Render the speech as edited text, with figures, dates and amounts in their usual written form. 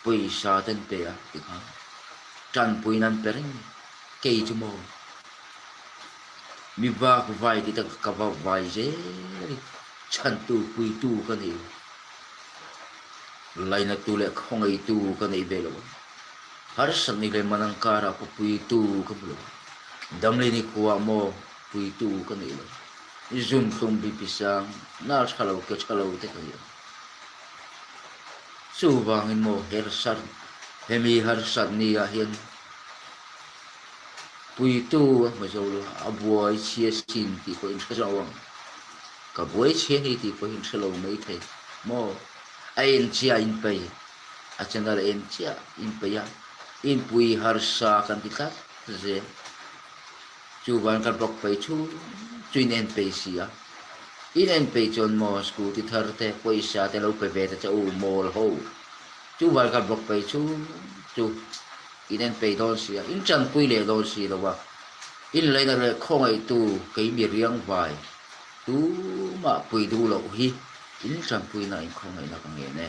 Pawisa te an pe a tikhan tanpuina an pe reng kei chu maw mi vak vai tih te ka vak vai zel a ni chhantu puitu ka nei lo lainatu leh khawngaitu ka nei ve lo a harsatni leh manang karah pawh puitu ka hmu lo damlini khuaah maw puitu ka nei lo zunhlum bipi sang nal tha lo ke tha lo te ka ni a. Chuvangin maw harsat hemi harsat ni ah hian puitu a hmu zo lo a, a buai chhia sin tih pawh in hre zo ang. Ka buai chhia ni tih pawh in hre lo maithei maw? A en chiah in pei, a channel a en chiah in pei a, inpui harsa kan ti tlat zel. Chuvang ka block pei chu chu in en pei si a. In en pei chuan maw scooty thar te pawisa te lo pe ve ta che u mawl ho. Chuvang ka block pei chu chu in en pei dawn si a. In tanpui leh dawn si lo a. In laina leh khawngaihtu kei mi riang vai tumah pui duh loh hi in tanpuina in khawngaihna ka ngen e.